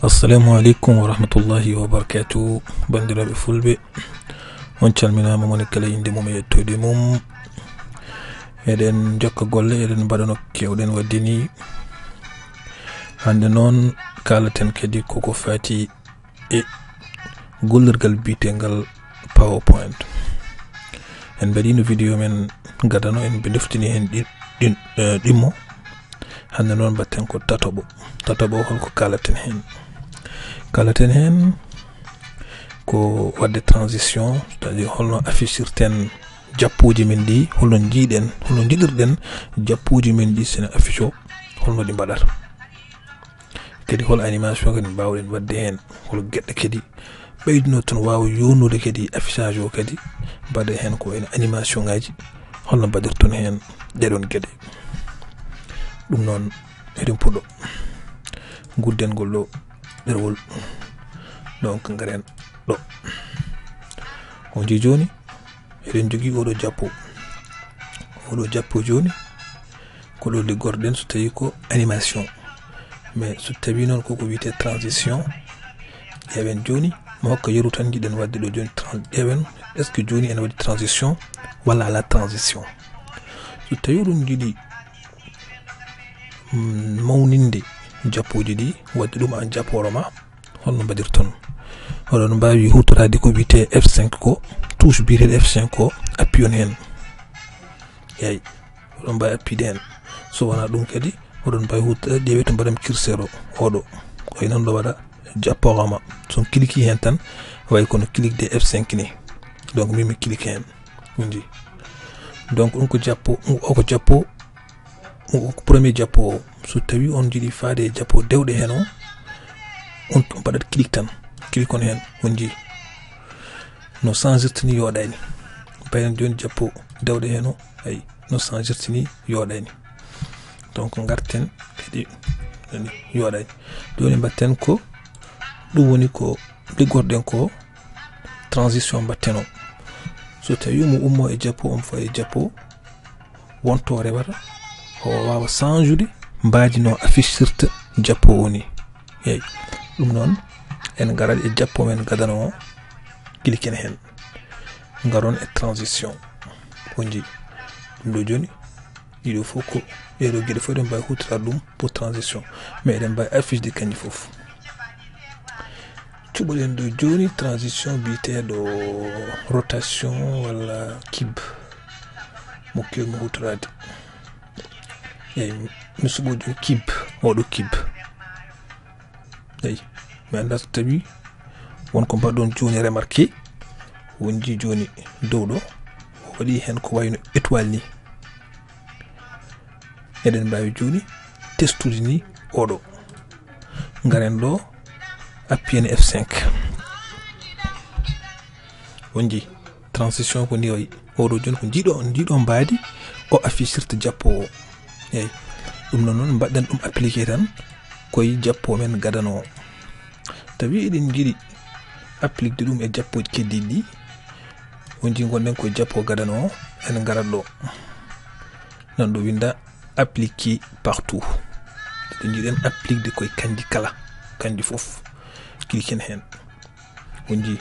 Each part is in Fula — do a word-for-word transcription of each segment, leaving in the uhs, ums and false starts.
Assalamu aleykum wa rahmatullahi wa barakatuh. Banndiraaɓe fulɓe, on calminaama, moni kala innde mum e yettoode mum. Eɗen jokka golle, eɗen mbaɗa no keewɗen waɗde ni. Hannde noon, kaalaten kadi koko faati e gollirgal biyetengal PowerPoint. En mbaɗino video men gadano, en ndeftini heen ɗi-, ɗin, eh, ɗimmo. Hannde noon mbaɗten ko tataɓo. Tataɓo, holko kaalaten heen? Kaalaten heen ko waɗde transition, c'est-à-dire holno affichirten jappooji men ɗi, holno njiiɗen, holno njiɗirɗen jappooji men ɗi sene affiche o, holno ɗi mbaɗata. Kadi hol animation kadi mbaawɗen waɗde heen, hol geɗe kadi ɓeyduno tan waawa yoonude kadi affichage o kadi, mbaɗa heen ko wayno animation ngaji, holno mbaɗirton heen ɗeɗon geɗe. Ɗum noon, eɗen puɗɗo. Ngudden ngol ɗo ɗerwol. Donc, ngaren ɗo. On njii jooni, eɗen jogii oɗo jappo. Oɗo jappo jooni, ko ɗo liggorɗen so tawi ko animation. Mais so tawi noon koko wiyetee transition, ƴeewen jooni, mi hokka yeru tan, njiɗen waɗde ɗo jooni tran-, ƴeewen, est-ce que jooni ene waɗi transition walla alaa transition? So tawi oɗon njiɗi, mm, mawninde jappooji ɗi, waɗde ɗum en jappo hoore ma, holno mbaɗirton? Oɗon mbaawi huutoraade ko wiyetee F cinq ko, touche biyeteeɗo F cinq ko, appuyon heen. Yeey, oɗon mbaawi appude heen. So wonaa ɗum kadi, oɗon mbaawi huutoraade, ƴeewee to mbaɗam curseur o, oɗo. Ko e noon ɗo waɗa jappo hoore ma. So on cliquer heen tan, wayi kono clic de F cinq ni. Donc, min mi cliquer heen. On njii. Donc, on ko jappo, on ko jappo, o, o ko premier jappo o. So tawi on njiɗi faade e jappo dewɗe heen o, on, on mbaɗat clic tan. Clic on heen, on njii. No changirta ni yooɗaani. Mbayen jooni jappo dewɗe heen o, ay, no changirta ni yooɗaani. Donc, ngarten kadi, nani, yooɗaani. Jooni mbaɗten ko, ɗum woni ko liggorɗen ko, transition mbaɗten o. So tawi omo ummo e jappo, omo fayi e jappo, wonto rewata, o waawa change-ude mbaadi no affichirta jappo o ni. Yeey, ɗum noon, en ngarat e jappo men gadano o, cliquer heen. Ngaron e transition. On njii. Ɗum ɗo jooni, ɗiɗo fof ko, ɗeɗo geɗe fof eɗen mbaawi huutoraade ɗum pour transition. Mais eɗen mbaawi affiche de kanji fof. Cuɓoɗen ɗo jooni transition biyeteeɗo rotation walla cube mo keewmi huutoraade. Eyi, mi suɓo jooni cube, oɗo cube. Eyi, mi anndaa so tawi won ko mbaɗɗon jooni remarqué, on njii jooni dow ɗo, o waɗi heen ko wayno étoile ni. Eɗen mbaawi jooni testude ni oɗo. Ngaren ɗo, appuyen F cinq. On njii, transition ko ni wayi. Oɗo jooni ko njiiɗo, njiiɗo mbaadi o affichirta jappo o. Eyi, ɗum noon, noon mbaɗɗen ɗum appliqué tan koye jappo men gadano o. Tawi eɗen njiɗi appliquede ɗum e jappooji keddiiɗi ɗi, on njii ngonɗen koye jappo gadano o, en ngarat ɗo. Nan ɗo winnda appliquer partout. Ɗo njiɗen appliquede koye kanji kala, kanji fof. Cliquer heen. On njii,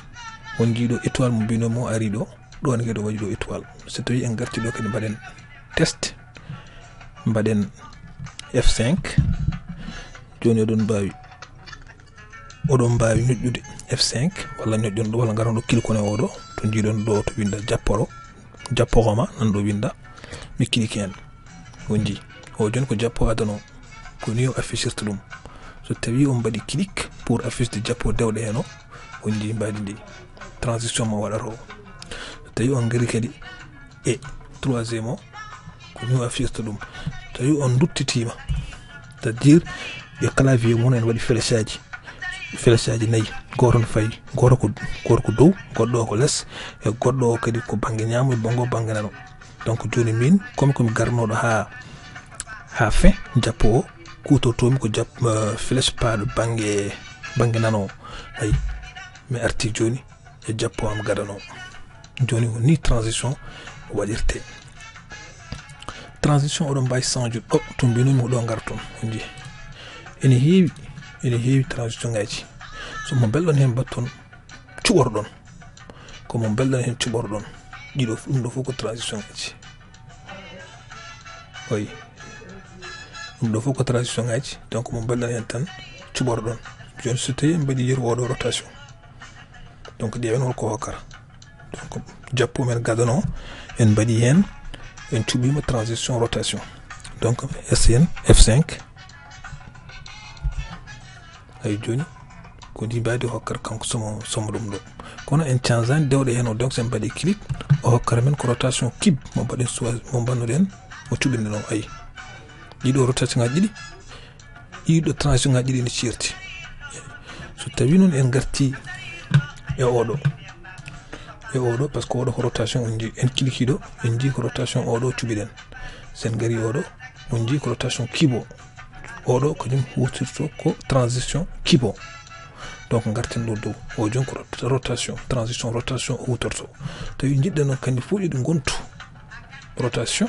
on njii ɗo étoile mo mbino mo ari ɗo, ɗo ne kadi o waɗi ɗo étoile. So tawi en ngarti ɗo kadi mbaɗen test, mbaɗen F cinq, jooni oɗon mbaawi, oɗon mbaawi ñoƴƴude F cinq, walla ñoƴƴon ɗo, walla ngaron ɗo, cliquon e oɗo, to njiiɗon ɗo to winnda japporo, jappo hoore ma, nan ɗo winnda, mi clique heen. On njii, o jooni ko jappo adano, ko ni o affichirta ɗum. So tawi on mbaɗi clic pour affiche de jappo dewɗe heen o, on njii mbaadi ndi. Transition mo waɗata o. So tawi on ngari kadi e troisième o, ko ni o affichirta ɗum. So tawi on nduttitiima, c'est-à-dire e clavier mon en waɗi flèche aji. Flèche aji nayi, gooto no fayi, gooto ko, gooto ko dow, goɗɗo o ko les, e goɗɗo o kadi ko bannge ñaamo, e banngo bannge nano. Donc jooni min, comme ko mi garnooɗo haa, haa fin, jappo o, kuutortoomi ko jap-, eh, flèche paaɗo bannge, bannge nano o. Ayi, mi arti jooni e jappo am gadano. Jooni ko ni transition waɗirte. Transition oɗon mbaawi change ɗo, to mbinomi ko ɗo ngarton, on njii. Ene heewi ene heewi transition ngaji. So mo mbelɗon heen mbatton cuɓorɗon, ko mo mbelɗon heen cuɓorɗon. Ɗiɗo ɗum ɗo fof ko transition ngaji. Oyi, ɗum ɗo fof ko transition ngaji. Donc mo mbelɗon heen tan cuɓorɗon. Jooni so tawi en mbaɗi yeru oɗo rotation, donc ƴeewen holko hokkata. Donc jappo men gadano, en mbaɗi heen, en cuɓima transition rotation. Donc S N F cinq. Ay jooni ko ndi mbaadi hokkata kanko somo somo ɗum ɗo. Kono en changeani dewɗe heen o, donc so en mbaɗi clic, o hokkata men ko rotation cube mo mbaɗen choisi, mo mbannuɗen, mo cuɓinɗen o. Ayi, ɗiɗo rotation ngaji ɗiɗi, ɗiɗo transition ngaji ɗiɗi ne ceerti. So tawi noon en ngarti e oɗo, e oɗo, parce que oɗo ko rotation on jii, en cliquii ɗo, en jii ko rotation oɗo cuɓiɗen. So en ngari oɗo, on jii ko rotation cube o. Oɗo ko ɗum huutirto ko transition cube o. Donc ngarten ɗo dow. O jooni ko rot-, rotation, transition, rotation o huutorto. Tawi njiɗɗen noon kanji fof ɗiɗi ngontu rotation,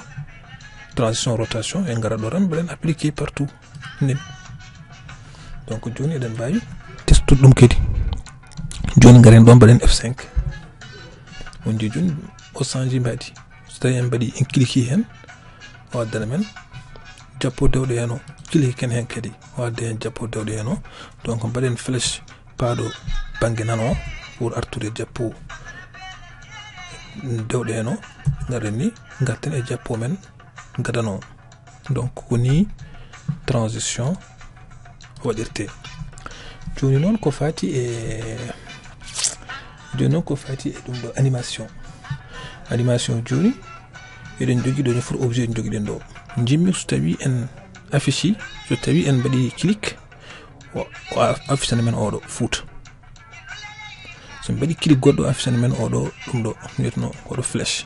transition, rotation, en ngara ɗo tan mbaɗen appliqué partout. Nden. Donc jooni eɗen mbaawi testude ɗum kadi. Jooni ngaren ɗo mbaɗen F cinq. On jii jooni o change mbaadi. So tawi en mbaɗi, en cliquii heen, o addana men jappo dewɗe heen o. Cliquer ken heen kadi, o adda heen jappo dewɗe heen o. Donc mbaɗen flèche paaɗo bannge nano o pour artude jappo dewɗe heen o. Ngaren ni, ngarten e jappo men gadano o. Donc ko ni transition waɗirte. Jooni noon ko fati e, jooni noon ko fati e ɗum ɗo animation. Animation jooni eɗen jogii ɗo, ñifre objet en jogiɗen ɗo. Jimmi so tawi en affiche, so tawi en mbaɗi clic, o, o affichana men oɗo fuuta. So en mbaɗi clic goɗɗo, affichana men oɗo, ɗum ɗo wiyeteno oɗo flèche.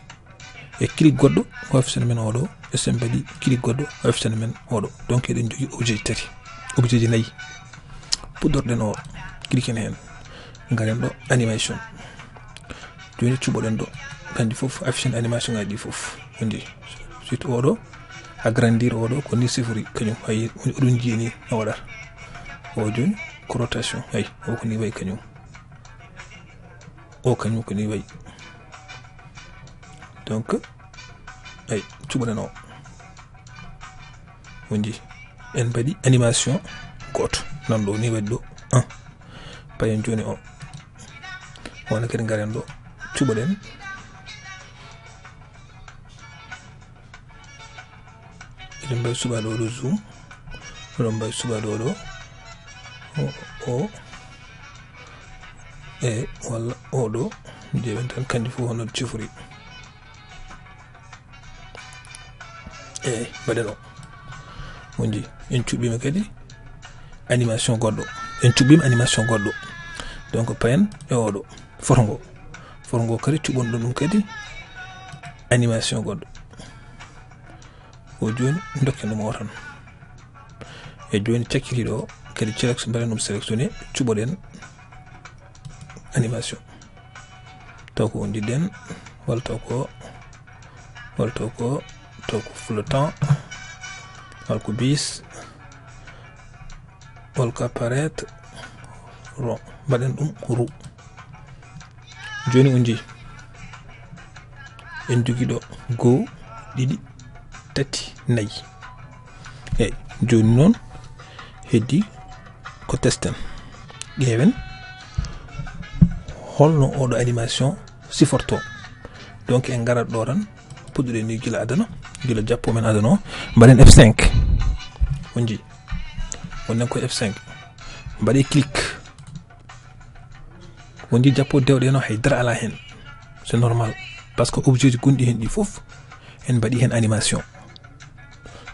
E clic goɗɗo, o affichana men oɗo. E so en mbaɗi clic goɗɗo, o affichana men oɗo. Donc eɗen jogii objet ji tati, objet ji nayi. Puɗɗorɗen o, cliquer heen. Ngaren ɗo animation. Jooni cuɓoɗen ɗo, kanji fof affichana animation ngaji ɗi fof. On jii. Surtout oɗo, agrandir oɗo, ko ni sifori kañum. Ayi, oɗon jii ni no waɗata. O jooni ko rotation. Ayi, o ko ni wayi kañum. O kañum ko ni wayi. Donc, ayi, cuɓoɗen o. On jii. En mbaɗi animation gooto. Nan ɗo ni waɗi ɗo un. Payen jooni o. Wona kadi ngaren ɗo. Cuɓoɗen. Eɗen mbawi suɓaade oɗo zoom. Eɗen mbawi suɓaade oɗo. O, o. E, walla oɗo. Ƴeewen tan kanji fof hono cifori. Eyi, mbaɗen o. On jii, en cuɓɓiima kadi animation goɗɗo. En cuɓɓiima animation goɗɗo. Donc, payen e oɗo. Foto ngo. Foto ngo kadi cuɓon ɗo ɗum kadi animation goɗɗo. O jooni, dokken ɗum o tan. E jooni, cakkitiiɗo o kadi, select-, mbaɗen ɗum sélectionné, cuɓoɗen animation. Taw ko on njiɗɗen, walla taw ko, walla taw ko, taw ko flottant, walla ko bis, walla ko apparaître rond. Mbaɗen ɗum roue. Jooni on njii, en njogii ɗo goo, ɗiɗi, tati, nayi. Eyi, jooni noon heddii ko testen. Ƴeewen holno oɗo animation siforto. Donc en ngarat ɗo tan, puɗɗuɗen ni gila adano, gila jappo men adano, mbaɗen F cinq. On njii, wonnen ko F cinq. Mbaɗe clic. On njii jappo dewɗe no hay dara alaa heen. C'est normal. Parce que objet ji gonɗi heen ɗi fof, en mbaɗi heen animation.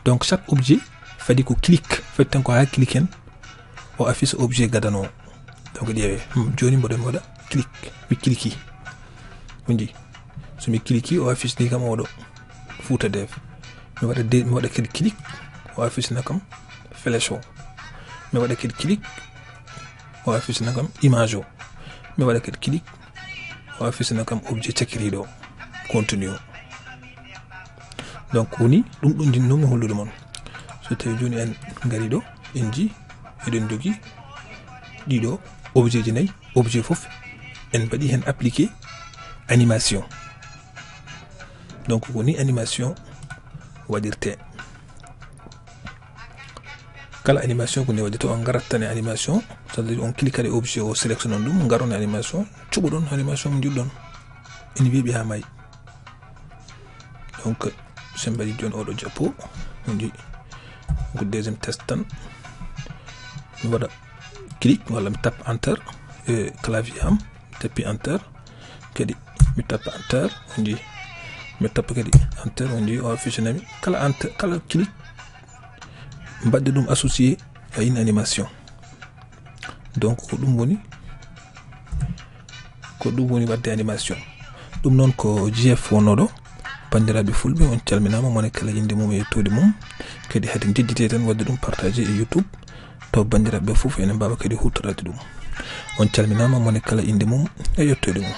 Donc chaque objet fadi ko clic, fadi tan ko haa clic heen, o affiche objet gadano o. Donc ƴeewe, hmm, jooni mboɗo mi waɗa clic, mi cliquii. On njii, so mi cliquii, o affiche ni kam oɗo Fouta Dev. Mi waɗa de-, mi waɗa kadi clic, o affiche na kam flèche o. Mi waɗa kadi clic, o affiche na kam image o. Mi waɗa kadi clic, o affiche na kam objet cakkitiiɗo o, contenu o. Donc woni ɗum ɗo njinnoomi hollude mon. So tawi jooni en ngari ɗo, en njii eɗen njogii ɗiɗo objet ji nayi, objet fof en mbaɗi heen appliqué animation. Donc ko ni animation waɗirte. Kala animation ko ni waɗi to on ngarat tan e animation, c'est-à-dire on cliquat e objet o sélectionné ɗum, ngaron e animation, cuɓoɗon animation mo njiɗɗon. Ene weeɓi haa maayi. Donc sen mbaɗi jooni oɗo jappo, on nji ko deuxième test tan. Mi waɗa clic walla mi tape enter e clavier am, tappi enter, kadi mi tappa enter, on nji mi tappa kadi enter, on nji o affiché nami kala enter, kala clic mbaɗde ɗum associé à une animation. Donc ko ɗum woni, ko ɗum woni waɗde animation. Ɗum noon ko J F wonnoɗo. Banndiraaɓe fulɓe, on calminaama, mone kala innde mum e yettoode mum. Kadi hade njeddite tan waɗde ɗum partagé e YouTube, taw banndiraaɓe fof ene mbaawa kadi huutorade ɗum. On calminaama, mone kala innde mum e yettoode mum.